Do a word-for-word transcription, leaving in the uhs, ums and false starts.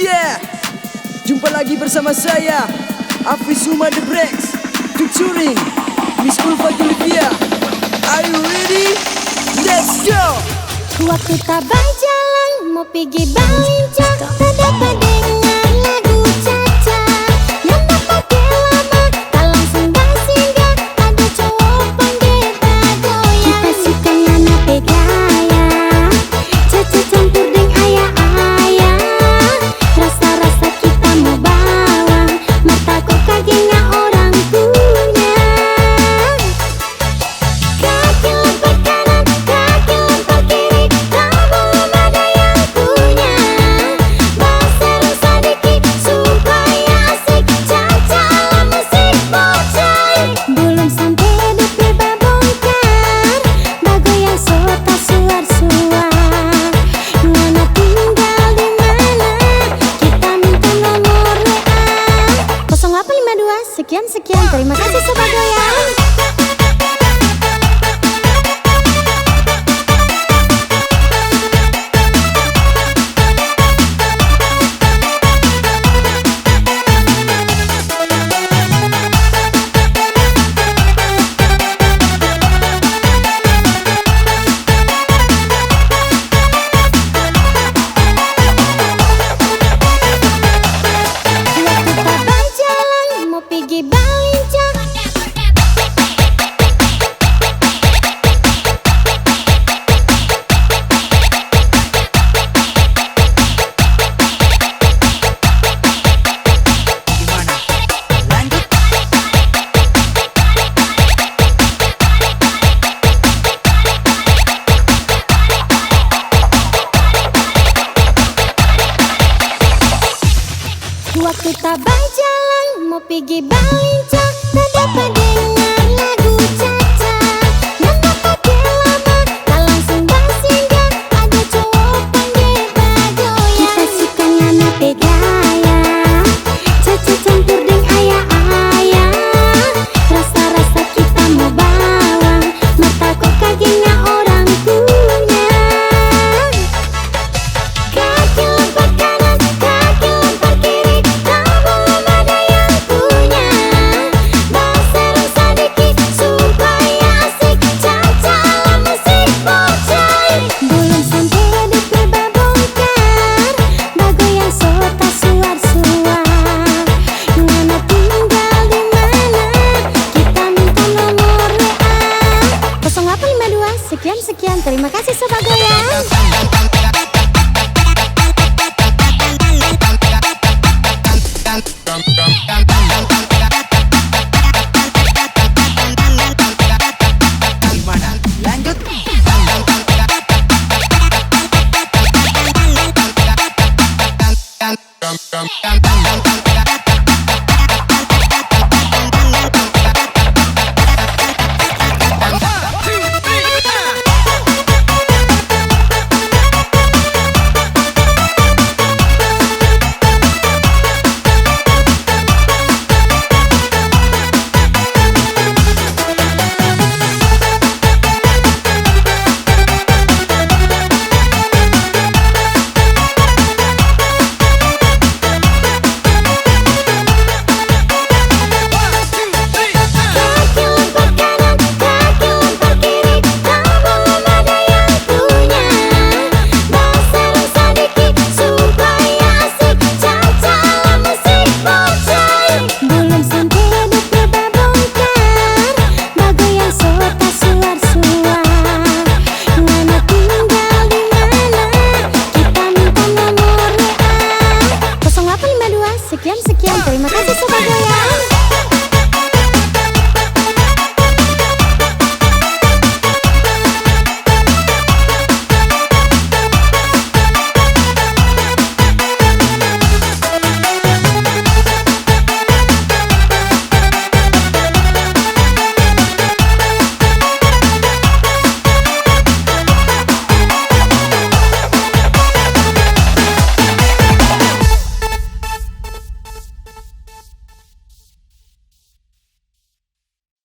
Yeah, jumpa lagi bersama saya, Afis Uma The Breaks, featuring Miss Ulfa Julivia. Are you ready? Let's go! Waktu ta bajalang mo pigi balinca, ta dapa dengar lagu caca. Nyanda pake lama, ta langsung basingga, ada cowo pangge bagoyang. Kita suka ngana pe gaya, caca campur deng aya-aya. Rasa-rasa kita mo bawa, mata ko kage nga orang punya. Kaki lempar kanan, kaki lempar kiri, ta belum ada yang punya. Baseru sadiki supaya asik, caca musik bocai. Belum sampe depe babongkar, bagoyang so tasuar-suar. Ngana tinggal di mana? Kita minta nomor W A. Kosong delapan lima dua, sekian, sekian. Terima kasih, Sobat Goyang. Waktu ta bajalang mo pigi balinca. Waktu ta bajalang mo pigi balinca, ta dapa dengar